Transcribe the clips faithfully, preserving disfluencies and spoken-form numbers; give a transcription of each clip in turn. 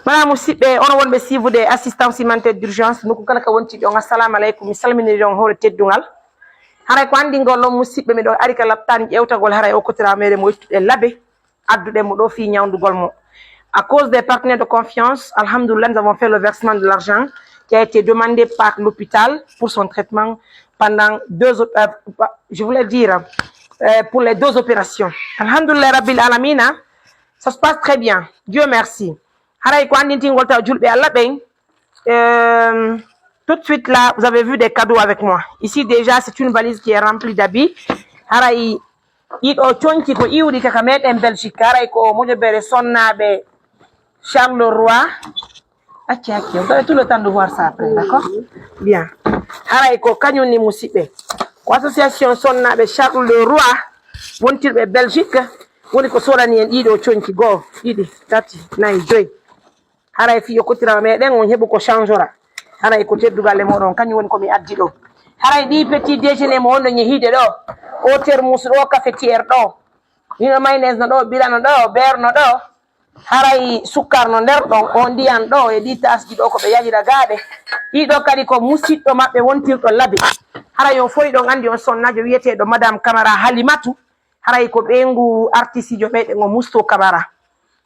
Voilà, musidɓe, onon wonɓe suivre de assistance humanitaire d'urgence, nokku kala ka wonti ɗon, assalamu aleykum, mi salminiri on hoore teddungal. Haray ko anndingol on, musidɓe, miɗo ari ka laptaan ƴeewtagol haray o kotiraa meɗen mo ittuɗen labe, adduɗen mo ɗo fii ñawndugol mo. À cause des partenaires de confiance, alhamdulillah, nous avons fait le versement de l'argent qui a été demandé par l'hôpital pour son traitement pendant deux op-, euh, je voulais dire, euh, pour les deux opérations. Alhamdulillah Rabbil Alamina, ça se passe très bien. Dieu merci. Haray ko anndintingol taw julɓe Allah ɓen. Euh, tout de suite là, vous avez vu des cadeaux avec moi. Ici déjà, c'est une valise qui est remplie d'habits. Haray ɗiɗo conci ko iwɗi kaka meɗen Belgique. Haray ko mojobere sonnaaɓe Charleroi. Acci, acci, vous avez tout le temps de voir ça après, d'accord? Bien. Haray ko kañum ni, musidɓe. Ko association sonnaaɓe Charleroi wontirɓe Belgique woni ko sodani en ɗiɗo conci, goo, ɗiɗi, tati, nayi, joyi. Haray fii o kotiraa meɗen, on heɓu ko changera. Haray ko teddugal e moɗon, kañum woni ko mi addi ɗo. Haray ɗi petit déjeuner mo wonɗon yehiide ɗo, o termus ɗo, cafetière ɗo, hino mayonnaise no ɗo, birano ɗo, beer no ɗo, haray sukkar no nder ɗon, o ndiyan ɗo, e ɗi tasji ɗo ko ɓe yarira gaaɗe. Ɗiɗo kadi ko musiɗɗo maɓɓe wontirɗo labe. Haray on foy ɗon anndi on sonnaajo wiyeteeɗo Madame Camara Halimatu. Haray ko ɓeyngu artisiijo meɗen o Musto Camara.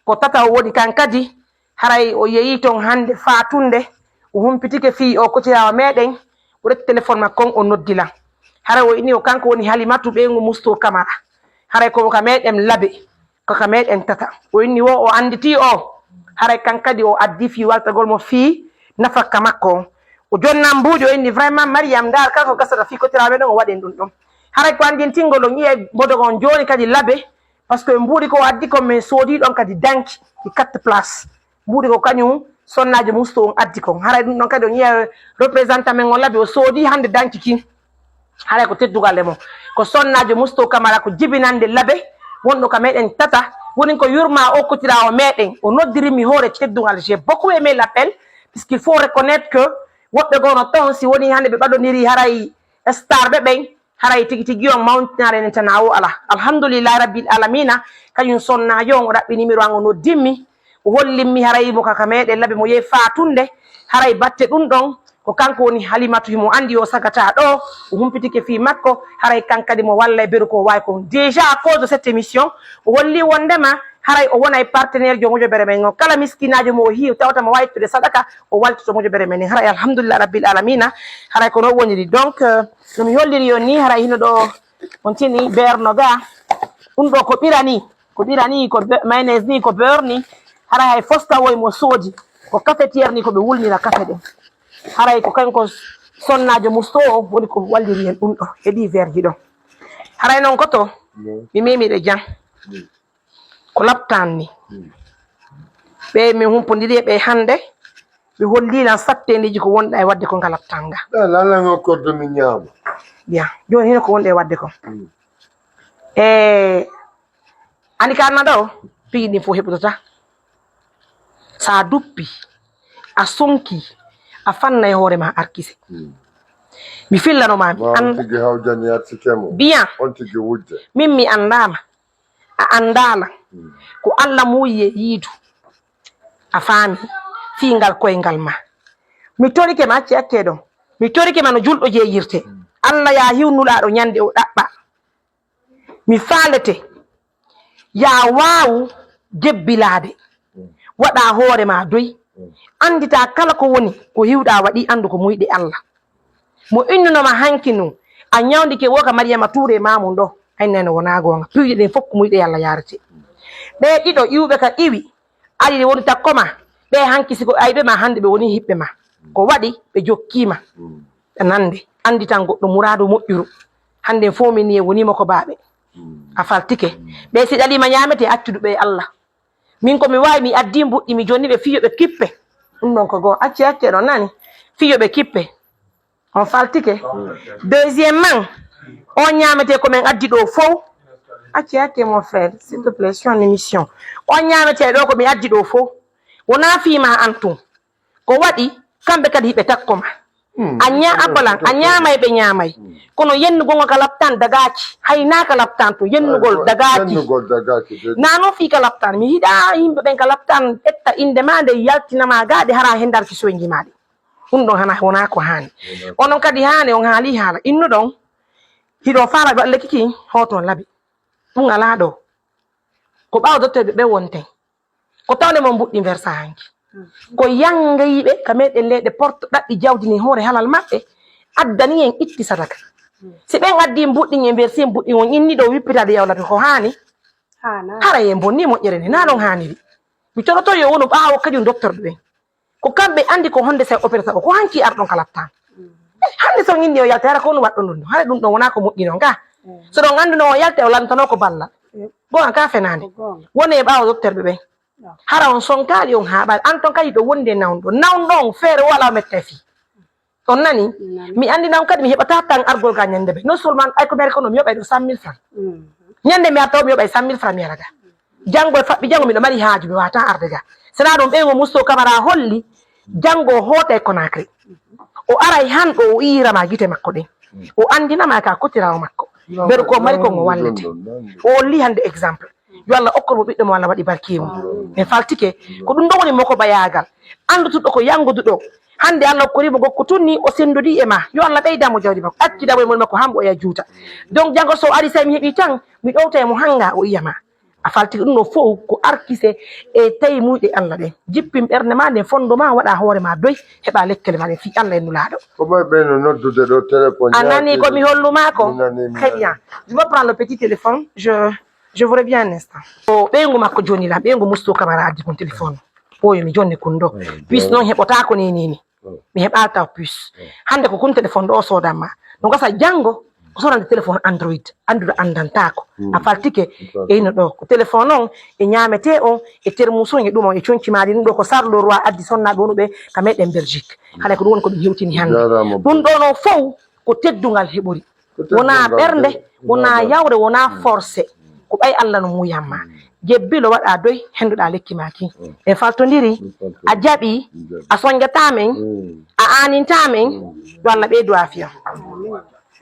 Ko tata o woni kan kadi, haray o yehi ton hannde faatunde, o humpitike fii o kotiraawo meɗen, o ƴetti telefon makko on, o noddi lan. Haray o inni o kanko woni Halimatu ɓeyngu Musto Camara. Haray ko ka meɗen labe, ko ka meɗen tata. O inni wo o annditi o, haray kan kadi o addi fii waltagol mo fii nafakka makko on. O jonnan mbuuɗi, o inni vraiment Mariam, ndaar kala ko gasata fii kotiraawo meɗen o waɗen ɗum ɗon. Haray ko anndintingol on, yi'e mbodogo on jooni kadi labe, parce que mbuuɗi ko o addi kon min soodi ɗon kadi danki, ki quatre place. Mbuuɗi ko kañum sonnaajo Musto on addi kon. Haray ɗum ɗon kadi on yi'a représentant men on labe o soodi hannde danki kin. Haray ko teddugal e mo. Ko sonnaajo Musto Camara ko jibinande labe wonɗo ka meɗen tata. Woni ko yurma o kotiraawo meɗen. O noddiri mi hoore teddungal. J'ai beaucoup aimé l'appel, puisqu'il faut reconnaître que woɓɓe goo no ton, si woni hannde ɓe ɓadondiri haray star ɓe ɓen, haray tigi tigi on mawntinaare nden tanaa o alaa. Alhamdulillahi Rabbil Alamina, kañum sonnaajo on o ɗaɓɓi numéro an o noddimmi, o hollimmi haray mo kaka meɗen labe mo yehi faatunde, haray batte ɗum ɗon, ko kanko woni Halimatu himo anndi o sagataa ɗo, o humpitike fii makko, haray kan kadi mo walla e beru ko waawi kon. Déjà à cause de cette émission, o holli wondema haray o wona e partenaire jo mojobere men o. Kala miskinaajo mo o hiiw tawata mo waawi ittude sadaka, o waltito mojobere men en. Haray alhamdulillah Rabbil Alamina, haray ko non woniri. Donc, euh, no mi holliri on ni, haray hino ɗo on tini beer no ga. Ɗum ɗo ko ɓira ni, ko ɓira ni, ko be-, mayonnaise ni, ko beurre ni. Haray hay fosta woy mo soodi, ko cafetière ni ko ɓe wulnira kafe ɗen. Haray ko kanko sonnaajo Musto o woni ko walliri en ɗum ɗo, e ɗi verre ji ɗo. Haray non ko to, mi memi ɗe jan. Ko laptaan ni. Ɓe min humpondiri e ɓe hannde, ɓe holli lan satteendeeji ko wonɗa e waɗde ko nga laptaan nga. Ɗa lalan o kordo mi ñaama. Bien. Jooni hino ko wonɗe e waɗde ko. Mm. E, ani ka anna ɗo, piiji ɗin fof heɓotata. Sa duppi, a sonki, a fanna e hoore ma arkise. Mm. Mi fillano ma, mi Ma on anda. Tigi hawjani artike mo. Bien. On tigi wujja. Min mi andaama. A anndaala ko Alla muuyi e yiidu. A faami fii ngal koyngal ma. Mi torike ma, acce acce ɗon. Mi torike ma no julɗo jeeyirte. Alla yaa hiw Nulaaɗo ñande o ɗaɓɓa. Mi faalete yaa waawu jebbilaade. Waɗa hoore ma doy. Anndita kala ko woni ko hiwɗa waɗi, anndu ko muyɗe Alla. Mo innuno ma hanki nun, a ñawndike wo ka Mariyama Tuure Maamun ɗo, ay nene wonaa goonga. Piiji ɗin fof ko muyɗe Alla yaarete. Ɓee ɗiɗo iwɓe ka iwi, ari woni takko ma, ɓee hanki si ko ayɓe ma, hannde ɓe woni hiɓɓe ma. Ko waɗi ɓe jokki ma, ɓe nande, annditan goɗɗo muraadu moƴƴuru. Hannde fof min ni en wonii mo ko baaɓe. A faltike. Ɓee si ɗalii ma ñaamete, accudu ɓe Alla. Min ko mi waawi, mi addii mbuɗɗi, mi jonni ɓe fii yo ɓe kippe. Ɗum ɗon ko goo. Acce, acce ɗon nani. Fii yo ɓe kippe. On faltike. Deuxièmement, on ñaamete ko min addi ɗo fow. Acce, acce, mon frère, s'il te plaît, c'est une émission. On ñaamete ɗo ko mi addi ɗo fow. Wonaa fii ma an tun. Ko waɗi, kamɓe kadi hiɓe takko ma. A ñaa abalan, a ñaamay, ɓe ñaamay. Kono yennugol ngol ka laptaan dagaaki. Hay naa ka laptaan to, yennugol dagaaki. Yennugol dagaaki, de. Naa noon fii ka laptaan. Mi yiɗaa yimɓe ɓen ka laptaan ƴetta innde maa nde yaltina maa gaa ɗe hara henndarki soynji maa ɗi. Ɗum ɗon hana wonaa ko haani. Onon kadi haani on haalii haala. Innuɗon, hiɗo faala ɓe lekki ki, hoto on labi. Ɗum alaa ɗo. Ko ɓaawo dottorɓe ɓe wonten. Ko tawde mo mbuɗɗi versa hanki. Ko yanngayiiɓe ka meɗen leyɗe porto ɗaɓɓi jawdi ni hoore halal maɓɓe, addani en itti sadaka. Si ɓen addi mbuɗɗi en versi mbuɗɗi on inni ɗo wippitaade yawlata ko haani. Haana. Hara en bonni moƴƴere nde, naa ɗon haaniri. Mi toroto yo wonu ɓaawo kañum dottorɓe ɓen. Ko kamɓe anndi ko honde sa opéré sago, ko hanki arɗon ka laptaan. Eh, hannde so on inni o yalta, hara ko on waɗɗon ɗum. Hara ɗum ɗon wonaa ko moƴƴi non ka. So ɗon annduno o yalta, o lantanoo ko balla. Goonga ka fenaande. Ko goonga. Woni e ɓaawo dottorɓe ɓen. Hara on sonkaali, on haaɓaali. An ton kadi ɗo wondi e nawndo. Nawndo on feere o alaa o metta e fii. On nani? Mi nani. Mi anndi non kadi mi heɓataa tan argol ga ñande ɓe. Non seulement ay ko mi ari kono mi yoɓay ɗo cent mille francs. Ñande mi arta o mi yoɓay cent mille francs mi yara ga. Janngo e faɓɓi janngo miɗo mari haaju mi wata arde ga. Sena ɗum ɓeygo Musto Camara holli janngo o hoota e Conakry. O aray han ɗo o iirama gite makko ɗen. O anndinama ka kotiraawo makko. Mbeɗo ko mari kon o wallete. O holli hannde exemple. Yo Allah okkor mo ɓiɗɗo mo Allah waɗi barke mum. Mi faltike. Ko ɗum ɗo woni moko bayaagal. Anndutuɗo ko yannguduɗo. Hannde Allah okkori mo gokko tun ni o senndodi e ma. Yo Allah ɓeyda mo jawdi makko. Accida mo e moni makko hambo oya juuta. Donc janngo so o ari say mi heɓi tan mi ɗowta e mo hannga o iyama. A faltike ɗum ɗo fof ko arkise e tawi muyɗe Allah ɗen. Jippin ɓernde ma nden fondo ma waɗa hoore ma doy heɓa lekkele ma ɗen fii Allah e nulaaɗo. Ko ɓay ɓe no noddude ɗo téléphone. A nani ko mi holluma ko? Mi nani, mi nani. Très bien. Je vais prendre le petit téléphone. Je Je vous reviens un instant. O ɓeyngu makko joni la, ɓeyngu Musto Camara addi kun téléphone. Ɓooyo mi jonni kun ɗo. Puis noon heɓotaako ni ni ni. Mi heɓaali taw puis. Hannde ko kun téléphone ɗo o soodan ma. No gasa janngo o soodande téléphone Android. Annduɗo anndantaako. A faltike e ino ɗo. Ko téléphone on e ñaamete on e termus on e ɗum on e conci maɗi ɗum ɗo ko Sarlo Roi addi sonnaaɓe wonuɓe ka meɗen Belgique. Kala ko ɗum woni ko ɗum hewtini hannde. Ɗum ɗo noon fow ko teddungal heɓori. Wonaa ɓernde, wonaa yawre, wonaa forcé. Ko ɓay Allah no muuyamma. Jebbilo waɗa doy, hennduɗa lekki ma ki. En faltondiri, a jaɓi, a sonjata men, a aaninta men, yo Allah ɓeydu aafiya.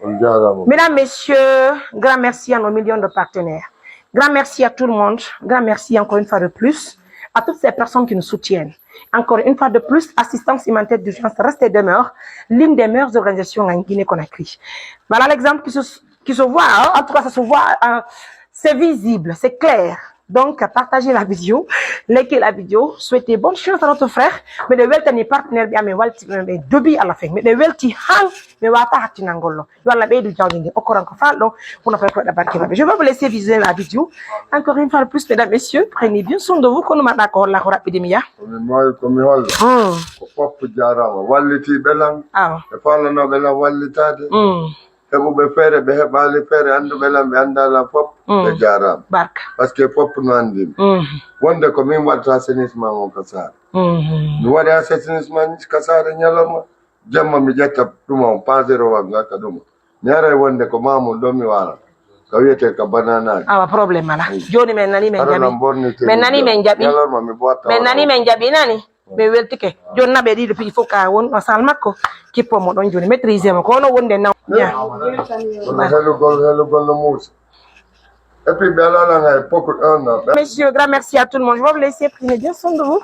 On jaaraama. Mesdames, Messieurs, grand merci à nos millions de partenaires. Grand merci à tout le monde. Grand merci encore une fois de plus à toutes ces personnes qui nous soutiennent. Encore une fois de plus, Assistance Humanitaire d'Urgence reste et demeure l'une des meilleures organisations en Guinée-Conakry. Voilà l'exemple qui se, qui se voit, hein. En tout cas, ça se voit, hein. C'est visible, c'est clair. Donc, partagez la vidéo, likez la vidéo, souhaitez bonne chance à notre frère. Mbeɗo weltani partenaire ɓe amen walti ɓe dobi à la fin. Mbeɗo welti han mi wata hattinangol lo. Yo Allah ɓeydu jawdi ndi okkoran ko falɗo. Kono fay ko waɗa barke maɓɓe. Je vais vous laisser visionner la vidéo. Encore une fois de plus, mesdames, messieurs, prenez bien soin de vous. Kono maɗa ko holla ko raɓɓiɗi mi ya. Komi maayi komi holla. Ko fop jaaraama wallitiiɓe lan. Awa. E faalanoɓe lan wallitaade. Heɓuɓe feere ɓe heɓaali feere, annduɓe lan ɓe anndaa lan fop ɓe jaaraama. Barka. Parce que fop no anndin wonde ko min waɗata assainissement on ka saare. Mi waɗi assainissement ka saare ñalorma. Jemma mi ƴetta ɗuma on pasero wanga ka ɗuma. Mi aray wonde ko mamum ɗo mi wala ka wiyete ka bananaji. Awa problème ala. Joni men nani men jaɓi. Men nani men jaɓi. Ñalorma mi botta. Men nani men jaɓi nani. Ɓe weltike. Joni naɓe ɗiɗo piɗi fof ka won ɗo sal makko. Kippo mo ɗon joni maîtrisé mo ko ono wonde naw. Kono helugol helugol no muusi. Et puis ɓe alala ngay pokku ɗon no. Messieurs, grand merci à tout le monde. Je vais vous laisser, prenez bien soin de vous.